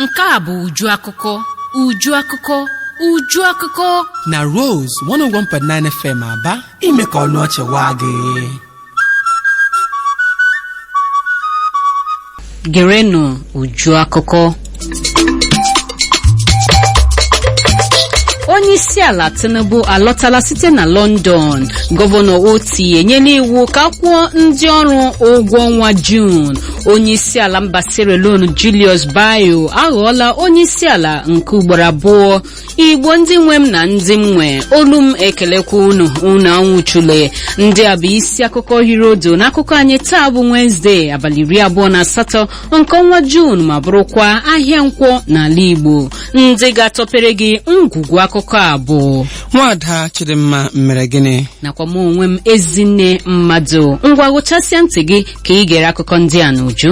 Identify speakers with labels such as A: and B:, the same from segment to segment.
A: Nke a bụ uju akụkọ, uju akụkọ, uju akụkọ
B: na Rose 101.9 FM Aba, ime ka ọnụ ọchị waa gị.
A: Gerenụ uju akụkọ. Onye isi ala Tinubu alọtala site na London. Gọvanọ Oti enyela iwu ka kwụọ ndị ọrụ ụgwọ ọnwa Juun. Onye isi ala mba Sierra Leone Julius Bio aghọọla onye isi ala nke ugboro abụọ. Igbo ndị nwe m na ndị m nwe olu m, ekelekwa unu, unu anwụchule. Ndị a bụ isi akụkọ hiri odo n'akụkọ anyị taa bụ Wenezdee, abalị 28 nke ọnwa Juun, ma bụrụkwa ahịa Nkwọ n'ala Igbo. Ndị ga-atọpere gị ngwugwu akụkọ a bụ
B: Nwaada Chidimma mere gịnị?
A: Nakwa m onwe m, Ezinne Mmadụ. Ngwa, gụchasịa ntị gị ka ị gere akụkọ ndị a n'uju.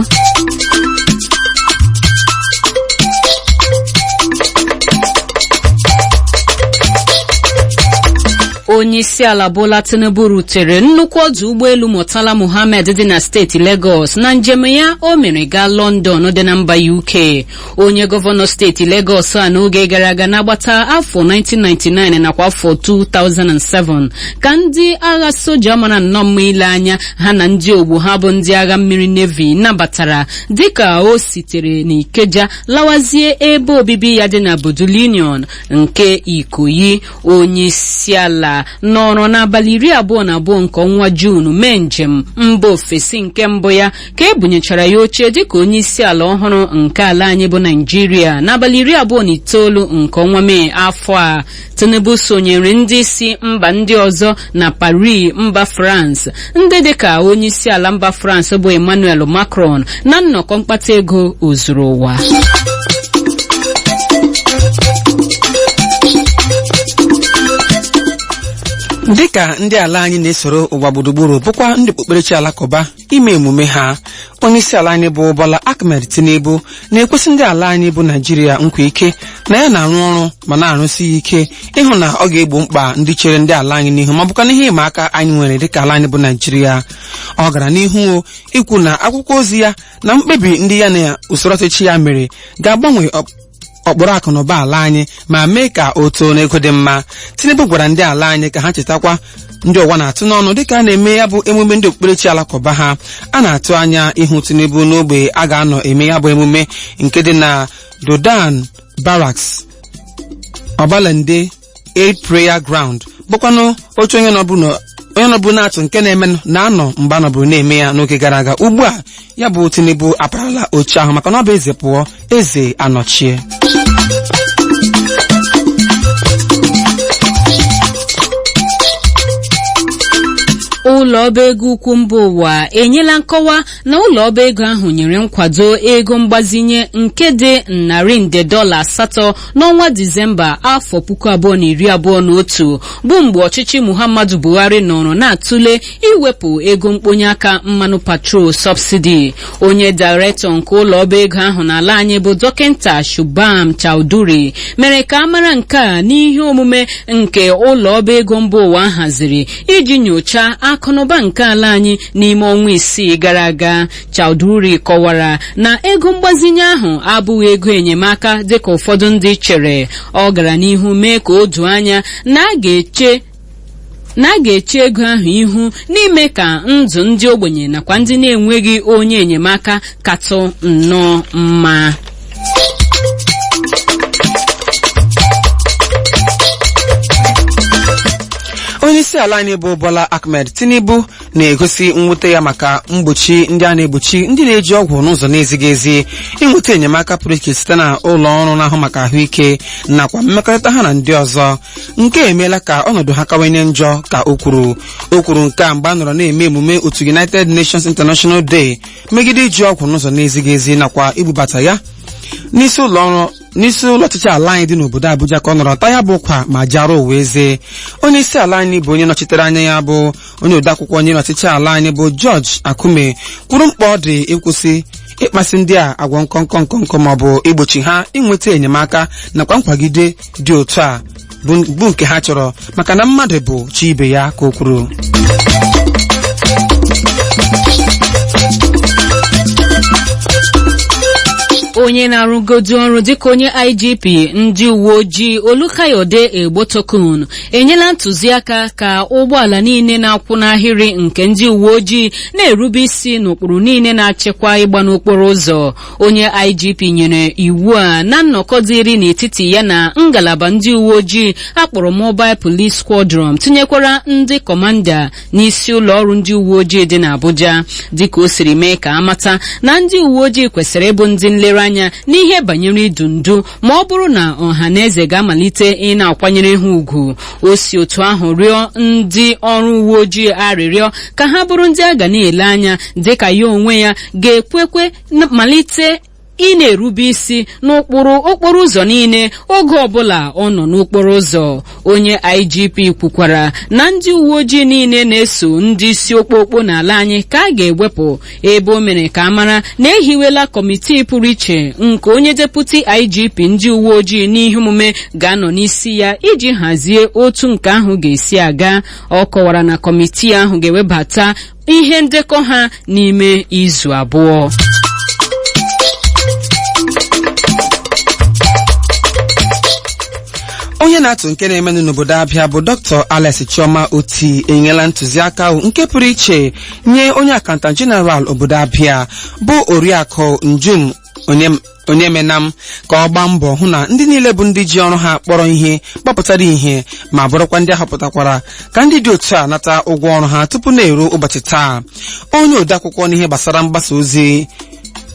A: Onye isi ala Bola Tinubu rutere nnukwu ọdụ ụgbọelu Murtala Muhammed dị na steeti Lagos na njem ya o mere gaa London dị na mba UK. Onye gọvanọ steeti Lagos a n'oge gara aga n'agbata afọ 1999 nakwa afọ 2007 ka ndị agha soja mara nnọọ mma ile anya, ha na ndị ogbu ha bụ ndị agha mmiri Navy nabatara dịka o sitere n'Ikeja lawazie ebe obibi ya dị na Bodulinion nke Ikoyi. Onye isi ala nọrọ n'abalị 22 nke ọnwa Juun mee njem mba ofesi nke mbụ ya ka e bunyechara ya oche dịka onye isi ala ọhụrụ nke ala anyị bụ Naijiria. N'abalị 29 nke ọnwa Mee afọ a, Tinubu sonyere ndị isi mba ndị ọzọ na Paris, mba France, ndị dịka onye isi ala mba France bụ Emmanuel Macron, na nnọkọ mkpata ego ozuru ụwa.
B: Dịka ndị ala anyị na-esoro ụwa gburugburu bụkwa ndị okpukperechi alakụba ime emume ha, onye isi ala anyị bụ Bola Ahmed Tinubu na-ekwesị ndị ala anyị bụ Naijiria nkwa ike na ya na-arụ ọrụ ma na-arụsi ya ike ịhụ na ọ ga-egbo mkpa ndị chere ndị ala anyị n'ihu, ma bụkwa n'ihe ịma aka anyị nwere dịka ala anyị bụ Naijiria. Ọ gara n'ihu ikwu na akwụkwọ ozi ya na mkpebi ndị ya na usoro ọchịchị ya mere ga-agbanwe ọkpọrọ akụ na ụba ala anyị ma mee ka o too n'ego dị mma. Tinubu gwara ndị ala anyị ka ha chetakwa ndị ụwa na-atụ n'ọnụ dịka a na-eme ya bụ emume ndị okpukperechi alakụba ha. A na-atụ anya ịhụ Tinubu n'ogbe a ga-anọ eme ya bụ emume nke dị na Dodan Barracks, Ọbalende Aid Prayer Ground, bụkwanụ otu onye nọbụ na-atụ nke na-eme na-anọ mgbe a nọbụrụ na-eme ya n'oge gara aga. Ugbu a ya bụ Tinubu aparala oche ahụ maka na ọ bụ eze pụọ, eze anọchie.
A: Ụlọ ọba ego ukwu mba ụwa enyela nkọwa na ụlọ ọba ego ahụ nyere nkwado ego mgbazinye nke dị narị nde dọla 8 n'ọnwa Disemba afọ 2021, bụ mgbe ọchịchị Muhammadu Buhari nọrọ na-atụle iwepụ ego mkponye aka mmanụ patrol, subsidy. Onye dairektọ nke ụlọ ọba ego ahụ n'ala anyị bụ Dọkịta Shubham Chowdhury mere ka a mara nke a n'ihe omume nke ụlọ ọba ego mba ụwa haziri iji nyochaa akụnụba nke ala anyị n'ime ọnwa 6 gara aga. Chowdhury kọwara na ego mgbazinye ahụ abụghị ego enyemaka dịka ụfọdụ ndị chere. Ọ gara n'ihu mee ka o doo anya na a ga-eche ego ahụ ihu n'ime ka ndụ ndị ogbenye nakwa ndị na-enweghị onye enyemaka katụ nnọọ mma.
B: Onye isi ala anyị bụ Bola Ahmed Tinubu na-egosi mwute ya maka mgbochi ndị a na-egbochi ndị na-eji ọgwụ n'ụzọ na-ezighị ezi ịnweta enyemaka pụrụ iche site na ụlọ ọrụ na-ahụ maka ahụike nakwa mmekọrịta ha na ndị ọzọ, nke emeela ka ọnọdụ ha kawanye njọ, ka o kwuru. O kwuru nke a mgbe a nọrọ na-eme emume otu United Nations International Day megide iji ọgwụ n'ụzọ na-ezighị ezi nakwa ibubata ya, n'isi ụlọ ọrụ, n'isi ụlọ ọchịchị ala anyị dị n'obodo Abuja ka ọ nọrọ taa ya bụ ụkwa ma jara ụwa eze. Onye isi ala anyị bụ onye nọchitere anya ya bụ onye odeakwụkwọ onye ọchịchị ala anyị bụ George Akume kwuru mkpa ọ dị ịkwụsị ịkpasị ndị a agwa nkọnkọ nkọnkọ ma ọ bụ igbochi ha inweta enyemaka nakwa nkwagide dị otu a bụ nke ha chọrọ, maka na mmadụ bụ chi ibe ya, ka o kwuru.
A: Onye na-arụgodu ọrụ dịka onye IGP ndị uwe ojii, Olukayode Egbotokun, enyela ntụziaka ka ụgbọala niile na-akwụ n'ahịrị nke ndị uwe ojii na-erube isi n'ụkpụrụ niile na-achịkwa ịgba n'okporo ụzọ. Onye IGP nyere iwu a na nnọkọ dịrị n'etiti ya na ngalaba ndị uwe ojii akpọrọ Mobile Police Squadron, tinyekwara ndị kọmanda n'isi ụlọ ọrụ ndị uwe ojii dị n'Abuja, dịka o siri mee ka amata na ndị uwe ojii kwesịrị ịbụ ndị nlereanya n'ihe banyere idu ndu, ma ọ bụrụ na ọha na eze ga-amalite ị na-akwanyere ha ugwu. O si otu ahụ rịọ ndị ọrụ uwe ojii arịrịọ ka ha bụrụ ndị a ga na-ele anya, dịka ya onwe ya ga-ekwekwe malite ị na-erube isi n'ụkpụrụ okporo ụzọ niile oge ọbụla ọ nọ n'okporo ụzọ. Onye IGP kwukwara na ndị uwe ojii niile na-eso ndị isi okpokpo n'ala anyị ka a ga-ewepụ, ebe o mere ka a mara na ehiwela kọmitii pụrụ iche nke onye deputi IGP ndị uwe ojii n'ihe omume ga-anọ n'isi ya iji hazie otu nke ahụ ga-esi aga. Ọ kọwara na kọmitii ahụ ga-ewebata ihe ndekọ ha n'ime izu 2.
B: Onye na-atụ nke na-emenụ n'obodo Abịa bụ Dr. Alex Chioma Oti enyela ntụziaka nke pụrụ iche nye onye akantant jeneral obodo Abịa bụ Oriakụ Njum Onyemenam ka ọ gbaa mbọ hụ na ndị niile bụ ndị ji ọrụ ha kpọrọ ihe kpọpụtara ihe, ma bụrụkwa ndị ahọpụtakwara ka ndị dị otu a nata ụgwọ ọrụ ha tupu na-eru ụbọchị taa. Onye odeakwụkwọ n'ihe gbasara mgbasa ozi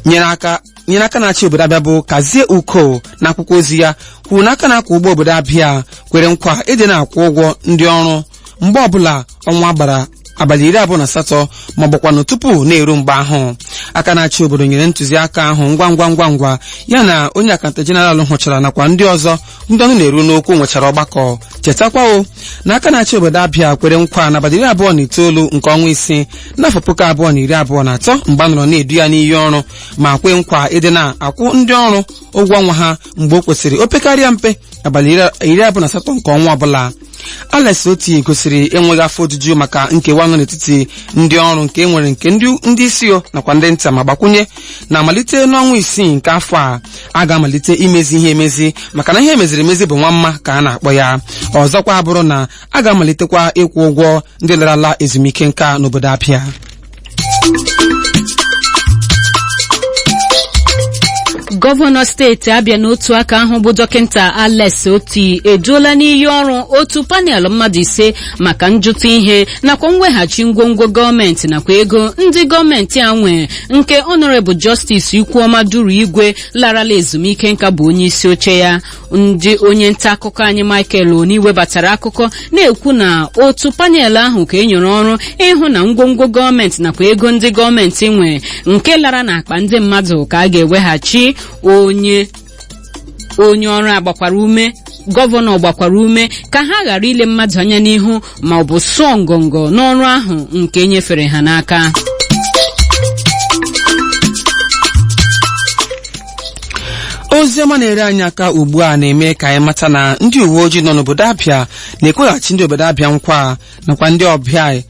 B: nyere aka na-achị obodo Abịa bụ Kazie Uko na akwụkwọ ozi ya kwuru na aka na-akwụ ụgbọ obodo Abịa kwere nkwa ịdị na-akwụ ụgwọ ndị ọrụ mgbe ọbụla ọnwa gbara abalị 28, ma ọ bụkwanụ tupu na-eru mgbe ahụ. Aka na-achị obodo nyere ntụziaka ahụ ngwa ngwa ngwa ngwa ya na onye akanta jeneral hụchara nakwa ndị ọzọ ndị ọnụ na-eru n'okwu nwechara ọgbakọ. Chetakwa o na aka na-achị obodo Abịa kwere nkwa na abalị 29 nke ọnwa 6 n'afọ 2023, mgbe a nọrọ na-edu ya n'iyi ọrụ, ma kwe nkwa ịdị na-akwụ ndị ọrụ ụgwọ ọnwa ha mgbe o kwesịrị, opekarịa mpe abalị 28 nke ọnwa ọbụla. Alex Oti gosiri enweghị afọ ojuju maka nkewa nọ n'etiti ndị ọrụ nke nwere nke ndị isi o nakwa ndị nta, ma gbakwunye na malite n'ọnwa 6 nke afọ a, a ga-amalite imezi ihe emezi, maka na ihe emeziri emezi bụ nwa mma ka a na-akpọ ya. Ọzọkwa bụrụ na a ga-amalitekwa ịkwụ ụgwọ ndị larala ezumike nka n'obodo Abịa.
A: Gọvanọ steeti Abịa n'otu aka ahụ bụ Dọkịta Alex Oti eduola n'iyi ọrụ otu panel mmadụ 5 maka njụta ihe nakwa mweghachi ngwongwo gọọmenti nakwa ego ndị gọọmenti a nwe, nke Honorable Justice Ikwuoma Duru Igwe larala ezumike nka bụ onye isi oche ya. Ndị onye nta akụkọ anyị Michael Oni webatara akụkọ na-ekwu na otu panel ahụ ka e nyere ọrụ ịhụ na ngwongwo gọọmenti nakwa ego ndị gọọmenti nwe nke lara n'akpa ndị mmadụ ka a ga-eweghachi. Onye ọrụ agbakwara ume, gọvanọ gbakwara ume ka ha ghara ile mmadụ anya n'ihu ma ọ bụ sụọ ngọngọ n'ọrụ ahụ nke nyefere ha n'aka.
B: Ozi ọma na-ere anyị aka ugbu a na-eme ka anyị mata na ndị uwe ojii nọ n'obodo Abịa na-ekweghachi ndị obodo Abịa nkwa nakwa ndị ọbịa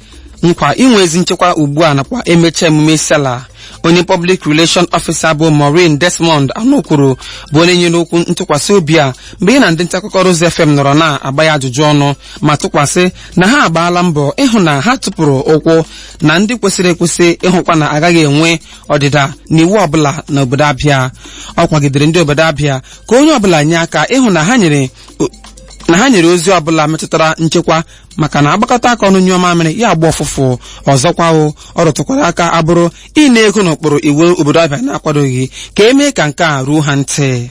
B: nkwa inwe ezi nchekwa ugbu a nakwa emecha emume sela. Onye public relation officer bụ Maureen Desmond Anukwuru bụ onye nyere okwu ntụkwasị obi a mgbe ya na ndị ntaakụkọ Rose FM nọrọ na-agba ya ajụjụ ọnụ, ma tụkwasị na ha agbaala mbọ ịhụ na ha tụpụrụ ụkwụ na ndị kwesịrị ekwesị ịhụkwa na agaghị enwe ọdịda n'iwu ọbụla n'obodo Abịa. Ọ kwagidere ndị obodo Abịa ka onye ọbụla nye aka ịhụ na ha nyere ozi ọbụla metụtara nchekwa, maka na agbakọta aka ọnụ nyụọ mamịrị ya agba ọfụfụ. Ọzọkwa ọ rụtụkwara aka abụrụ ịna ego n'ụkpụrụ iwu obodo Abịa na-akwadoghị ka emee ka nke a ruo ha ntị.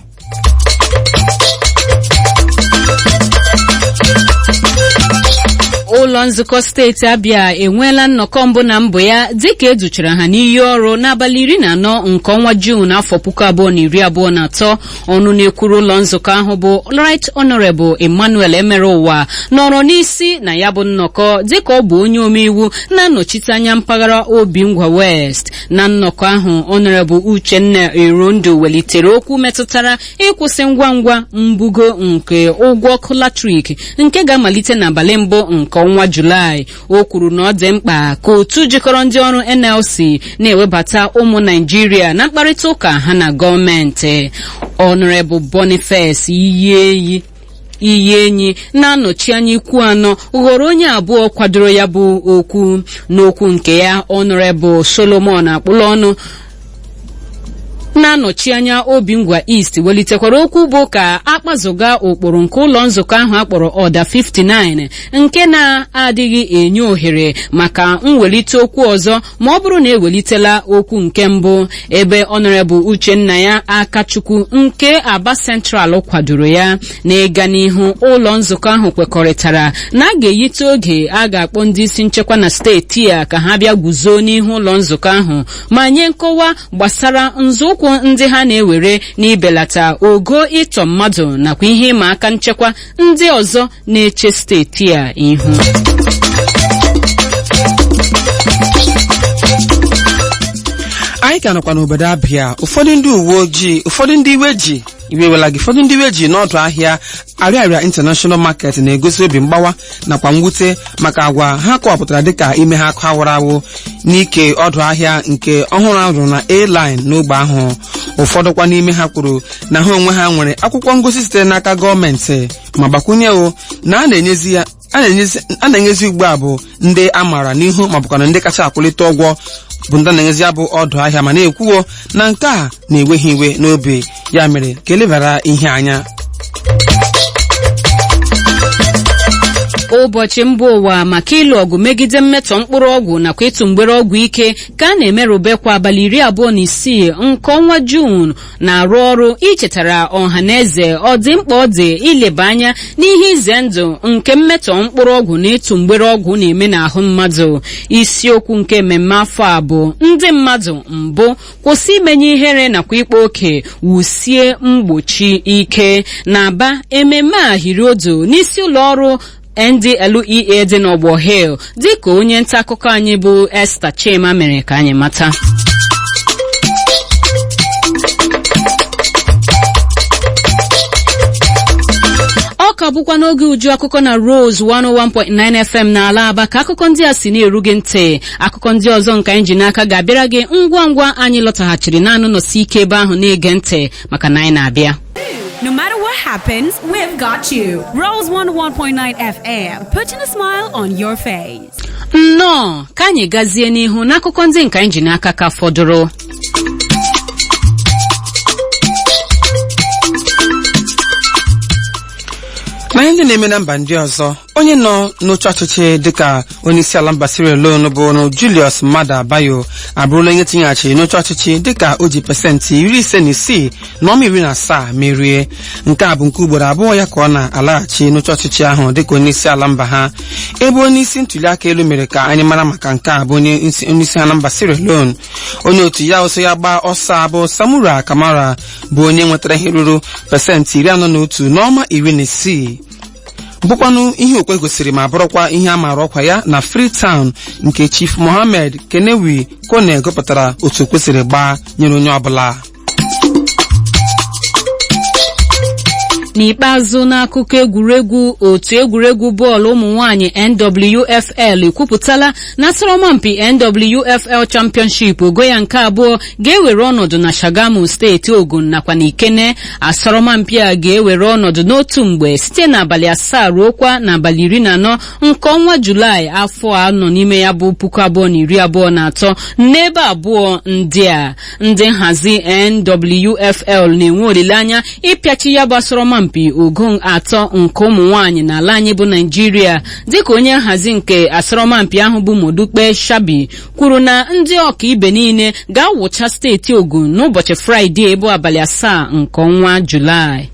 A: Ụlọ nzukọ steeti Abịa enweela nnọkọ mbụ na mbụ ya dịka educhara ha n'iyi ọrụ n'abalị 14 nke ọnwa Juun afọ 2023. Ọnụ na-ekwuru ụlọ nzukọ ahụ bụ Right Honorable Emmanuel Emereụwa nọrọ n'isi na ya bụ nnọkọ, dịka ọ bụ onye omeiwu na-anọchite anya mpaghara Obingwa West. Na nnọkọ ahụ, Honorable Uchenna Erondu welitere okwu metụtara ịkwụsị ngwa ngwa mbugo nke ụgwọ ọkụ latrik nke ga-amalite n'abalị mbụ nke nke ọnwa Julaị. O kwuru na ọ dị mkpa ka otu jikọrọ ndị ọrụ NLC na-ewebata ụmụ Naijiria na mkparịta ụka ha na gọọmenti. Honorable Boniface Iyi Enyi na-anọchi anya ikwu anọ ghọrọ onye abụọ kwadoro ya bụ okwu. N'okwu nke ya, Honorable Solomon Akpụlọnụ na-anọchi anya Obingwa East welitekwara okwu bụ ka akpazụga ụkpụrụ nke ụlọ nzukọ ahụ akpọrọ Ọda 59 nke na-adịghị enye ohere maka mwelite okwu ọzọ ma ọ bụrụ na ewelitela okwu nke mbụ, ebe Honorable Uchenna ya Akachukwu nke Aba Central kwadoro ya. Na ịga n'ihu, ụlọ nzukọ ahụ kwekọrịtara na a ga-eyite oge a ga-akpọ ndị isi nchekwa na steeti a ka ha bịa guzo n'ihu ụlọ nzukọ ahụ ma nye nkọwa gbasara nzọụkwụ ndị ha na-ewere n'ibelata ogo ịtọ mmadụ nakwa ihe ịma aka nchekwa ndị ọzọ na-eche steeti a ihu.
B: Anyị ka nọkwa n'obodo Abịa. Ụfọdụ ndị uwe ojii, ụfọdụ ndị iwe ji iwe wela gị, ụfọdụ ndị iwe ji n'ọdụ ahịa Arịarịa International Market na-egosi obi mgbawa nakwa mwute maka agwa ha kọwapụtara dịka ime ha akụ awụrụ awụ n'ike ọdụ ahịa nke ọhụrụ arụrụ na A-Line n'ogbe ahụ. Ụfọdụkwa n'ime ha kwuru na ha onwe ha nwere akwụkwọ ngosi sitere n'aka gọọmenti, ma gbakwunye o na a na-enyezi ugbu a bụ ndị a maara n'ihu ma bụkwa na ndị kacha akwụlite ụgwọ bụ ndị na-enyezi ya bụ ọdụ ahịa, ma na-ekwuwo na nke a na-ewe ha iwe n'obi, ya mere ka elebara ihe anya.
A: Ụbọchị mba ụwa maka ịlụ ọgụ megide mmetọ mkpụrụ ọgwụ nakwa ịtụ mgbere ọgwụ ike ka a na-emerube kwa abalị 26 nke ọnwa Juun na-arụ ọrụ ichetara ọha na eze ọ dị mkpa ọ dị ileba anya n'ihe ize ndụ nke mmetọ mkpụrụ ọgwụ na ịtụ mgbere ọgwụ na-eme n'ahụ mmadụ. Isiokwu nke mmemme afọ a bụ ndị mmadụ mbụ kwụsị imenye ihere nakwa ịkpa oke, wusie mgbochi ike. Na Aba, ememme a hiri odo n'isi ụlọ ọrụ NDLEA dị n'Ọgbọ Hill, dịka onye nta akụkọ anyị bụ Esther Chima mere ka anyị mata. Ọ ka bụkwa n'oge uju akụkọ na Rose 101.9 FM n'ala Aba ka akụkọ ndị a si na-eru gị ntị. Akụkọ ndị ọzọ nke anyị ji n'aka ga-abịara gị ngwa ngwa anyị lọtaghachiri. Naanị nọsi ike ebe ahụ na-ege ntị maka na anyị na-abịa.
C: No matter what happens, we've got you. Rose 101.9 FM, putting a smile on your face.
A: Nnọọ, ka anyị gazie n'ihu n'akụkọ ndị nke anyị ji n'aka ka fọdụrụ.
B: Na ihe ndị na-eme na mba ndị ọzọ, onye nọ n'oche ọchịchị dịka onyeisi ala mba Sierra Leone bụ Julius Maada Bio abụrụla onye tinyeghachiri n'oche ọchịchị dịka o ji 56.17% merie. Nke a bụ nke ugboro abụọ ya ka ọ na-alaghachi n'oche ọchịchị ahụ dịka onyeisi ala mba ha, ebe onyeisi ntuliaka elu mere ka anyị mara maka nke a bụ onye onyeisi ha na mba Sierra Leone. Onye otu ya ọsọ ya gbaa ọsọ bụ Samura Kamara bụ onye nwetara ihe ruru 41.16%, bụkwanụ ihe okwe gosiri ma bụrụkwa ihe a maara ọkwa ya na Freetown nke Chief Mohammed Kenewi Kone gụpụtara otu kwesịrị gbaa nyere onye ọbụla.
A: N'ikpeazụ, n'akụkọ egwuregwu, otu egwuregwu bọọlụ ụmụ nwanyị NWFL ekwupụtala na asọrọmpi NWFL Championship ogo ya nke abụọ ga-ewere ọnọdụ na Shagamu, steeti Ogun nakwa n'Ikene. Asọrọmpi a ga-ewere ọnọdụ n'otu mgbe site n'abalị 7 ruo kwa n'abalị 14 nke ọnwa Julaị afọ a nọ n'ime ya bụ 2023 n'ebe abụọ ndị a. Ndị nhazi NWFL na-enwe olileanya ịpịachi ya bụ asọrọmpi ogo atọ nke ụmụ nwaanyị n'ala anyị bụ Naijiria, dịka onye nhazi nke asọrọmpi ahụ bụ Modukpe Shabi kwuru na ndị ọkaibe niile ga-awụcha steeti Ogun n'ụbọchị Fraịde bụ abalị 7 nke ọnwa Julaị.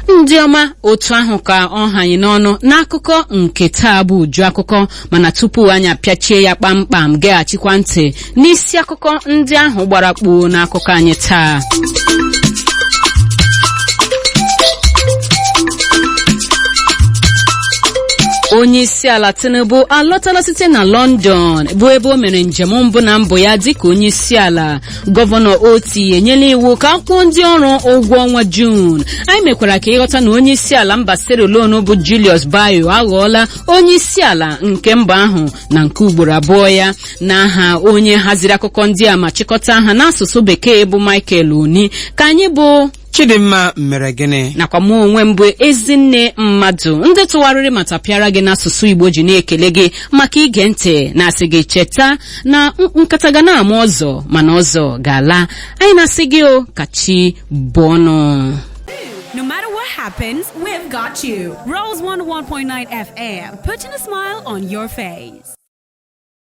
A: Ndị ọma, otu ahụ ka ọ hanye n'ọnụ n'akụkọ nke taa bụ uju akụkọ. Mana tupu anyị apịachie ya kpamkpam, geghachikwa ntị n'isi akụkọ ndị ahụ gbara kpuo n'akụkọ anyị taa. Onye isi ala Tinubu alọtala site na London, bụ ebe o mere njem mbụ na mbụ ya dịka onye isi ala. Gọvanọ Oti enyela iwu ka akwụọ ndị ọrụ ụgwọ ọnwa Juun. Anyị mekwara ka ịghọta na onye isi ala mba Sierra Leone bụ Julius Bio aghọọla onye isi ala nke mba ahụ na nke ugboro abụọ ya. N'aha onye haziri akụkọ ndị a ma chịkọta ha n'asụsụ Bekee bụ Michael Oni, ka anyị bụ
B: Chidimma mere gịnị
A: nakwa mụ onwe mbụ Ezinne Mmadụ, ndị tụgharịrị ma tapịara gị n'asụsụ Igbo, ji na-ekele gị maka ige ntị, na-asị gị cheta na nkata ga na-ama ọzọ, mana ọzọ ga-ala. Anyị na-asị gị o ka chi bụọnụ.
C: No matter what happens, we've got you. Rose 101.9 FM, putting a smile on your face.